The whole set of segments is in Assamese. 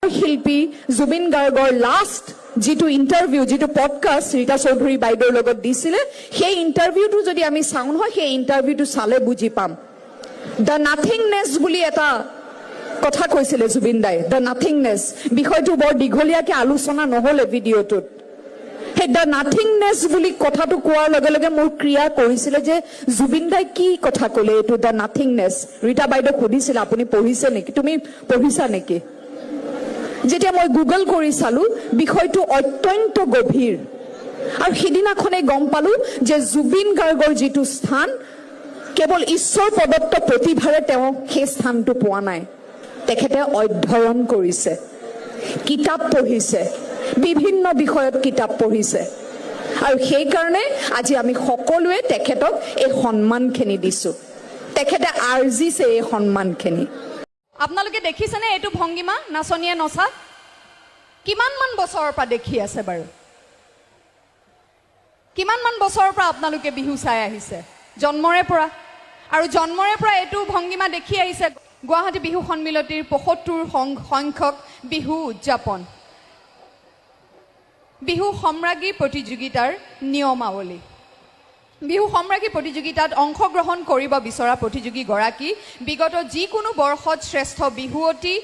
শিল্পী জুবিন গাৰ্গৰ লাষ্ট যিটো ইণ্টাৰভিউ, যিটো পডকাষ্ট ৰীতা চৌধুৰী বাইদেউৰ লগত দিছিলে, সেই ইণ্টাৰভিউটো যদি আমি চাওঁ নহয়, সেই ইণ্টাৰভিউটো চালে বুজি পাম। The nothingness বুলি এটা কথা কৈছিলে জুবিন দাই, the nothingness. বিষয়টো বৰ দীঘলীয়াকে আলোচনা নহ'লে ভিডিঅ'টোত। সেই the nothingness বুলি কথাটো কোৱাৰ লগে লগে মোৰ ক্ৰিয়া কৰিছিলে যে জুবিন দাই কি কথা ক'লে এইটো the nothingness. Rita বাইদেউক সুধিছিলে, আপুনি পঢ়িছে নেকি, তুমি পঢ়িছা নেকি? যেতিয়া মই গুগল কৰি চালো, বিষয়টো অত্যন্ত গভীৰ। আৰু সিদিনাখনেই গম পালো যে জুবিন গাৰ্গৰ যিটো স্থান, কেৱল ঈশ্বৰ প্ৰদত্ত প্ৰতিভাৰে তেওঁ সেই স্থানটো পোৱা নাই। তেখেতে অধ্যয়ন কৰিছে, কিতাপ পঢ়িছে, বিভিন্ন বিষয়ত কিতাপ পঢ়িছে। আৰু সেইকাৰণে আজি আমি সকলোৱে তেখেতক এই সন্মানখিনি দিছো। তেখেতে আৰ্জিছে এই সন্মানখিনি। আপোনালোকে দেখিছেনে এইটো ভংগীমা, নাচনীয়ে নচা? কিমানমান বছৰৰ পৰা দেখি আছে বাৰু? কিমানমান বছৰৰ পৰা আপোনালোকে বিহু চাই আহিছে? জন্মৰে পৰা। আৰু জন্মৰে পৰা এইটো ভংগীমা দেখি আহিছে। গুৱাহাটী বিহু সন্মিলনীৰ 75 সংখ্যক বিহু উদযাপন, বিহু সম্ৰাজ্ঞী প্ৰতিযোগিতাৰ নিয়মাৱলী। বিহু সম্ৰাজ্ঞী প্ৰতিযোগিতাত অংশগ্ৰহণ কৰিব বিচৰা প্ৰতিযোগীগৰাকী বিগত যিকোনো বৰ্ষত শ্ৰেষ্ঠ বিহুৱতী,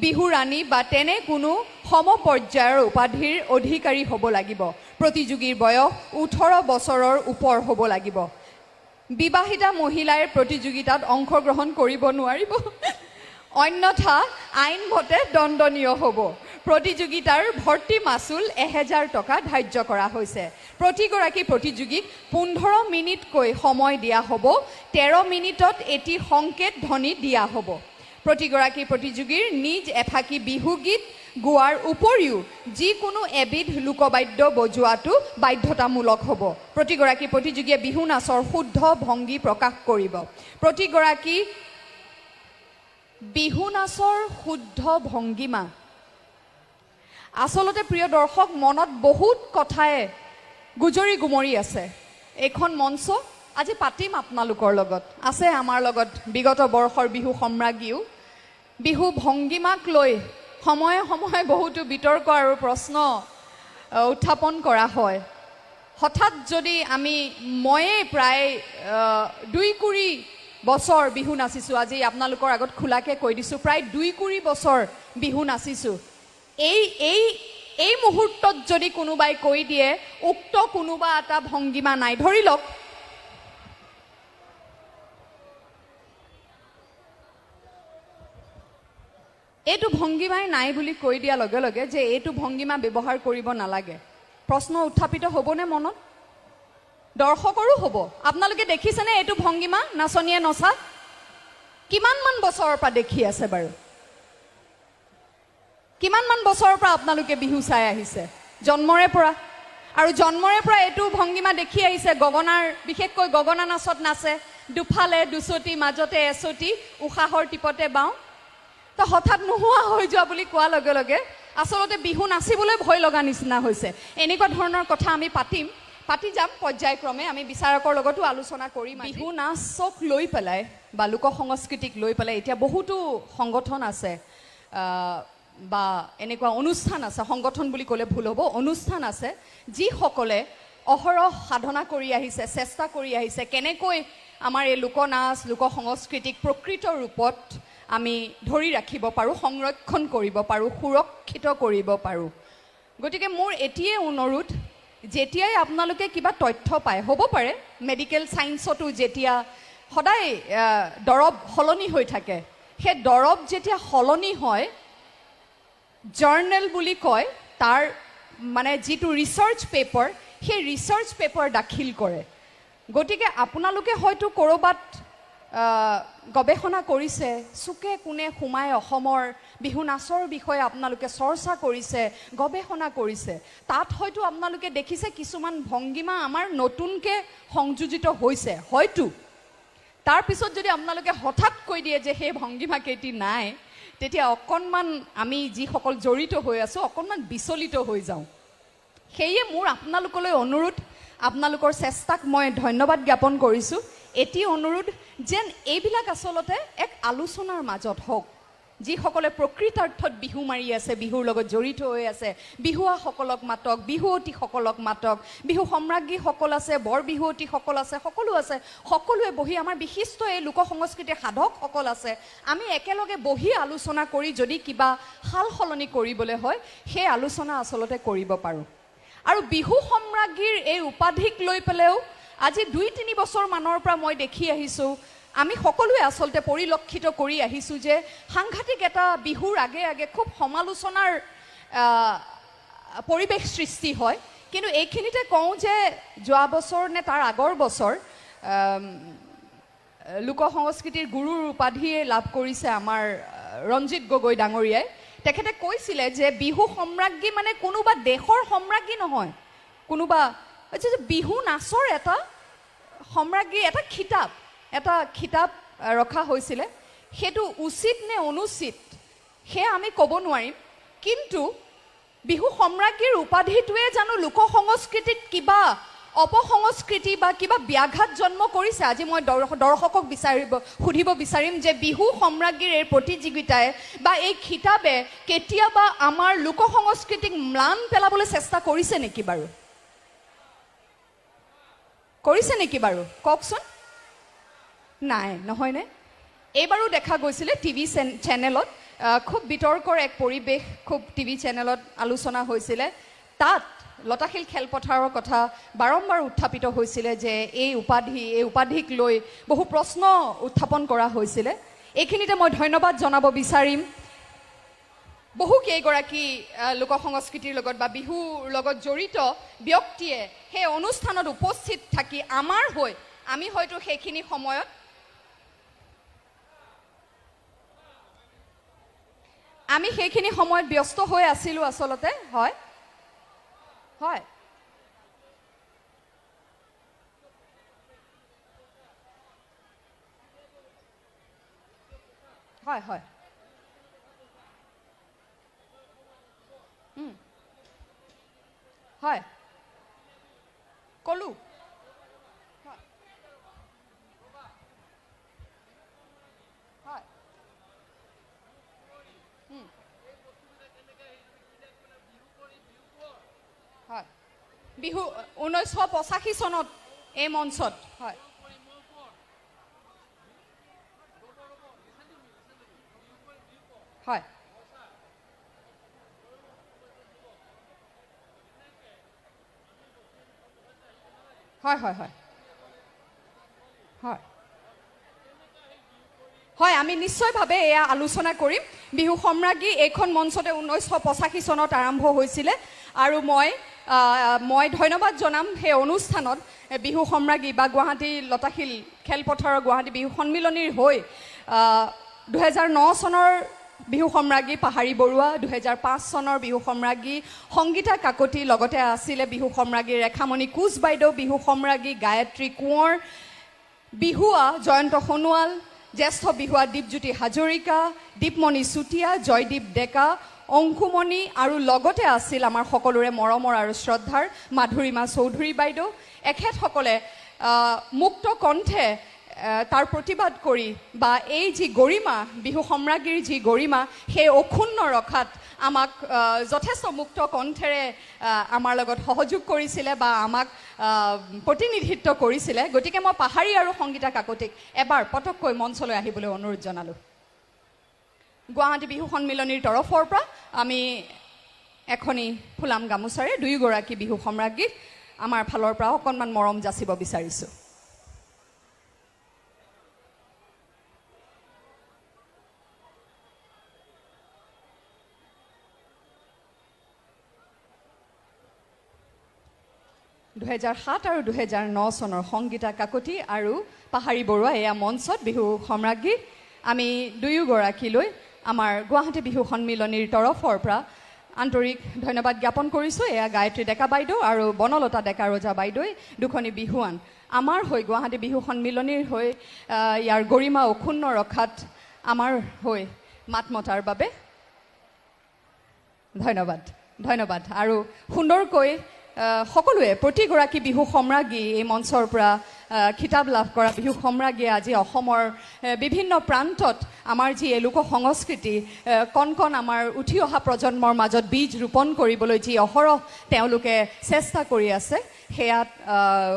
বিহুৰাণী বা তেনে কোনো সমপৰ্যায়ৰ উপাধিৰ অধিকাৰী হ'ব লাগিব। প্ৰতিযোগীৰ বয়স 18 বছৰৰ ওপৰ হ'ব লাগিব। বিবাহিতা মহিলাই প্ৰতিযোগিতাত অংশগ্ৰহণ কৰিব নোৱাৰিব, অন্যথা আইনমতে দণ্ডনীয় হ'ব। প্ৰতিযোগিতাৰ ভৰ্তি মাচুল 1000 টকা ধাৰ্য কৰা হৈছে। প্ৰতিগৰাকী প্ৰতিযোগীক 15 মিনিটকৈ সময় দিয়া হ'ব। 13 মিনিটত এটি সংকেত ধ্বনি দিয়া হ'ব। প্ৰতিগৰাকী প্ৰতিযোগীৰ নিজ এফাকি বিহুগীত গোৱাৰ উপৰিও যিকোনো এবিধ লোকবাদ্য বজোৱাটো বাধ্যতামূলক হ'ব। প্ৰতিগৰাকী প্ৰতিযোগীয়ে বিহু নাচৰ শুদ্ধ ভংগী প্ৰকাশ কৰিব। প্ৰতিগৰাকী বিহু নাচৰ শুদ্ধ ভংগীমা। আচলতে প্ৰিয় দৰ্শক, মনত বহুত কথাই গুজৰি গুমৰি আছে। এইখন মঞ্চ আজি পাতিম আপোনালোকৰ লগত। আছে আমাৰ লগত বিগত বৰ্ষৰ বিহু সম্ৰাজ্ঞীও। বিহু ভংগীমাক লৈ সময়ে সময়ে বহুতো বিতৰ্ক আৰু প্ৰশ্ন উত্থাপন কৰা হয়। হঠাৎ যদি আমি, ময়ে প্ৰায় 20 বছৰ বিহু নাচিছোঁ, আজি আপোনালোকৰ আগত খোলাকৈ কৈ দিছোঁ, প্ৰায় 20 বছৰ বিহু নাচিছোঁ। এই এই এই মুহূৰ্তত যদি কোনোবাই কৈ দিয়ে উক্ত কোনোবা এটা ভংগীমা নাই, ধৰি লওক এইটো ভংগীমাই নাই বুলি কৈ দিয়াৰ লগে লগে যে এইটো ভংগীমা ব্যৱহাৰ কৰিব নালাগে, প্ৰশ্ন উত্থাপিত হ'বনে মনত? দৰ্শকৰো হ'ব। আপোনালোকে দেখিছেনে এইটো ভংগীমা, নাচনীয়ে নচা? কিমানমান বছৰৰ পৰা দেখি আছে বাৰু? কিমানমান বছৰৰ পৰা আপোনালোকে বিহু চাই আহিছে? জন্মৰে পৰা। আৰু জন্মৰে পৰা এইটো ভংগীমা দেখি আহিছে। গগনাৰ, বিশেষকৈ গগনা নাচত নাচে, দুফালে দুচটি, মাজতে এচটি, উশাহৰ টিপতে বাওঁ। তো হঠাৎ নোহোৱা হৈ যোৱা বুলি কোৱাৰ লগে লগে আচলতে বিহু নাচিবলৈ ভয় লগা নিচিনা হৈছে। এনেকুৱা ধৰণৰ কথা আমি পাতি যাম পৰ্যায়ক্ৰমে। আমি বিচাৰকৰ লগতো আলোচনা কৰিম। বিহু নাচক লৈ পেলাই বা লোক সংস্কৃতিক লৈ পেলাই এতিয়া বহুতো সংগঠন আছে বা এনেকুৱা অনুষ্ঠান আছে, সংগঠন বুলি ক'লে ভুল হ'ব, অনুষ্ঠান আছে, যিসকলে অহৰহ সাধনা কৰি আহিছে, চেষ্টা কৰি আহিছে কেনেকৈ আমাৰ এই লোকনাচ, লোক সংস্কৃতিক প্ৰকৃত ৰূপত আমি ধৰি ৰাখিব পাৰোঁ, সংৰক্ষণ কৰিব পাৰোঁ, সুৰক্ষিত কৰিব পাৰোঁ। গতিকে মোৰ এটিয়ে অনুৰোধ, যেতিয়াই আপোনালোকে কিবা তথ্য পায়, হ'ব পাৰে মেডিকেল ছায়েন্সতো যেতিয়া সদায় দৰৱ সলনি হৈ থাকে, সেই দৰৱ যেতিয়া সলনি হয়, জাৰ্নেল বুলি কয়, তাৰ মানে যিটো ৰিচাৰ্চ পেপাৰ, সেই ৰিচাৰ্চ পেপাৰ দাখিল কৰে। গতিকে আপোনালোকে হয়তো ক'ৰবাত গৱেষণা কৰিছে, চুকে কোণে সোমাই অসমৰ বিহু নাচৰ বিষয়ে আপোনালোকে চৰ্চা কৰিছে, গৱেষণা কৰিছে। তাত হয়তো আপোনালোকে দেখিছে কিছুমান ভংগীমা আমাৰ নতুনকৈ সংযোজিত হৈছে হয়তো। তাৰপিছত যদি আপোনালোকে হঠাৎ কৈ দিয়ে যে সেই ভংগীমা কেইটি নাই, তেতিয়া অকণমান আমি যিসকল জড়িত হৈ আছোঁ অকণমান বিচলিত হৈ যাওঁ। সেয়ে মোৰ আপোনালোকলৈ অনুৰোধ, আপোনালোকৰ চেষ্টাক মই ধন্যবাদ জ্ঞাপন কৰিছোঁ। এটি অনুৰোধ যেন এইবিলাক আচলতে এক আলোচনাৰ মাজত হওক। যিসকলে প্ৰকৃতাৰ্থত বিহু মাৰি আছে, বিহুৰ লগত জড়িত হৈ আছে, বিহুৱাসকলক মাতক, বিহুৱতীসকলক মাতক, বিহু সম্ৰাজ্ঞীসকল আছে, বৰ বিহুৱতীসকল আছে, সকলো আছে, সকলোৱে বহি আমাৰ বিশিষ্ট এই লোক সংস্কৃতিৰ সাধকসকল আছে, আমি একেলগে বহি আলোচনা কৰি যদি কিবা সাল সলনি কৰিবলৈ হয় সেই আলোচনা আচলতে কৰিব পাৰোঁ। আৰু বিহু সম্ৰাজ্ঞীৰ এই উপাধিক লৈ পেলাইও আজি 2-3 বছৰ মানৰ পৰা মই দেখি আহিছোঁ, আমি সকলোৱে আচলতে পৰিলক্ষিত কৰি আহিছোঁ যে সাংঘাতিক এটা বিহুৰ আগে আগে খুব সমালোচনাৰ পৰিৱেশ সৃষ্টি হয়। কিন্তু এইখিনিতে কওঁ যে যোৱা বছৰ নে তাৰ আগৰ বছৰ লোক সংস্কৃতিৰ গুৰুৰ উপাধিয়ে লাভ কৰিছে আমাৰ ৰঞ্জিত গগৈ ডাঙৰীয়াই। তেখেতে কৈছিলে যে বিহু সম্ৰাজ্ঞী মানে কোনোবা দেশৰ সম্ৰাজ্ঞী নহয়, কোনোবা বিহু নাচৰ এটা সম্ৰাজ্ঞী, এটা খিতাপ ৰখা হৈছিলে। সেইটো উচিত নে অনুচিত সেয়া আমি ক'ব নোৱাৰিম, কিন্তু বিহু সম্ৰাজ্ঞীৰ উপাধিটোৱে জানো লোক সংস্কৃতিত কিবা অপসংস্কৃতি বা কিবা ব্যাঘাত জন্ম কৰিছে? আজি মই দৰ্শকক সুধিব বিচাৰিম যে বিহু সম্ৰাজ্ঞীৰ এই প্ৰতিযোগিতাই বা এই খিতাপে কেতিয়াবা আমাৰ লোক সংস্কৃতিক ম্লান পেলাবলৈ চেষ্টা কৰিছে নেকি বাৰু? কৰিছে নেকি বাৰু কওকচোন? নাই, নহয়নে? এইবাৰো দেখা গৈছিলে টিভি চেনেলত খুব বিতৰ্কৰ এক পৰিৱেশ, খুব টিভি চেনেলত আলোচনা হৈছিলে। তাত লতাশিল খেলপথাৰৰ কথা বাৰম্বাৰ উত্থাপিত হৈছিলে যে এই উপাধিক লৈ বহু প্ৰশ্ন উত্থাপন কৰা হৈছিলে। এইখিনিতে মই ধন্যবাদ জনাব বিচাৰিম বহু কেইগৰাকী লোক সংস্কৃতিৰ লগত বা বিহুৰ লগত জড়িত ব্যক্তিয়ে সেই অনুষ্ঠানত উপস্থিত থাকি আমাৰ হৈ, আমি হয়তো সেইখিনি সময়ত ব্যস্ত হৈ আছিলোঁ আচলতে। হয় হয় হয় হয় হয় কলো হয় হয় বিহু 1985 চনত এই মঞ্চত হয় হয় হয় হয় হয় হয় হয় আমি নিশ্চয়ভাৱে এয়া আলোচনা কৰিম। বিহু সম্ৰাজ্ঞী এইখন মঞ্চতে 1985 চনত আৰম্ভ হৈছিলে আৰু মই ধন্যবাদ জনাম সেই অনুষ্ঠানত বিহু সম্ৰাজ্ঞী বা গুৱাহাটী লতাশিল খেলপথাৰৰ গুৱাহাটী বিহু সন্মিলনীৰ হৈ 2009 চনৰ বিহু সম্ৰাজ্ঞী পাহাৰী বৰুৱা, 2005 চনৰ বিহু সম্ৰাজ্ঞী সংগীতা কাকতি, লগতে আছিলে বিহু সম্ৰাজ্ঞী ৰেখামণি কোচ বাইদেউ, বিহু সম্ৰাজ্ঞী গায়ত্ৰী কোঁৱৰ, বিহুৱা জয়ন্ত সোণোৱাল, জ্যেষ্ঠ বিহুৱা দীপজ্যোতি হাজৰিকা, দীপমণি চুতীয়া, জয়দীপ ডেকা, অংশুমণি আৰু লগতে আছিল আমাৰ সকলোৰে মৰমৰ আৰু শ্ৰদ্ধাৰ মাধুৰীমা চৌধুৰী বাইদেউ। এখেতসকলে মুক্ত কণ্ঠে তাৰ প্ৰতিবাদ কৰি বা এই যি গৰিমা, বিহু সম্ৰাজ্ঞীৰ যি গৰিমা, সেই অক্ষুণ্ণ ৰখাত আমাক যথেষ্ট মুক্ত কণ্ঠেৰে আমাৰ লগত সহযোগ কৰিছিলে বা আমাক প্ৰতিনিধিত্ব কৰিছিলে। গতিকে মই পাহাৰী আৰু সংগীতা কাকতিক এবাৰ পটককৈ মঞ্চলৈ আহিবলৈ অনুৰোধ জনালোঁ। গুৱাহাটী বিহু সন্মিলনীৰ তৰফৰ পৰা আমি এখনি ফুলাম গামোচাৰে দুয়োগৰাকী বিহু সম্ৰাজ্ঞীক আমাৰ ফালৰ পৰা অকণমান মৰম যাচিব বিচাৰিছোঁ। 2007 আৰু 2009 চনৰ সংগীতা কাকতি আৰু পাহাৰী বৰুৱা এয়া মঞ্চত বিহু সম্ৰাজ্ঞী। আমি দুয়োগৰাকীলৈ আমাৰ গুৱাহাটী বিহু সন্মিলনীৰ তৰফৰ পৰা আন্তৰিক ধন্যবাদ জ্ঞাপন কৰিছোঁ। এয়া গায়ত্ৰী ডেকা বাইদেউ আৰু বনলতা ডেকা ৰজা বাইদেউই দুখনি বিহুৱান আমাৰ হৈ, গুৱাহাটী বিহু সন্মিলনীৰ হৈ ইয়াৰ গৰিমা অক্ষুণ্ণ ৰখাত আমাৰ হৈ মাত মতাৰ বাবে ধন্যবাদ, ধন্যবাদ। আৰু সুন্দৰকৈ সকলোৱে প্ৰতিগৰাকী বিহু সম্ৰাজ্ঞী এই মঞ্চৰ পৰা খিতাপ লাভ কৰা বিহু সম্ৰাজ্ঞীয়ে আজি অসমৰ বিভিন্ন প্ৰান্তত আমাৰ যি এই লোক সংস্কৃতি কণ কণ আমাৰ উঠি অহা প্ৰজন্মৰ মাজত বীজ ৰোপণ কৰিবলৈ যি অহৰহ তেওঁলোকে চেষ্টা কৰি আছে, সেয়াত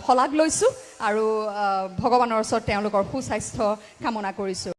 শলাগ লৈছোঁ আৰু ভগৱানৰ ওচৰত তেওঁলোকৰ সুস্বাস্থ্য কামনা কৰিছোঁ।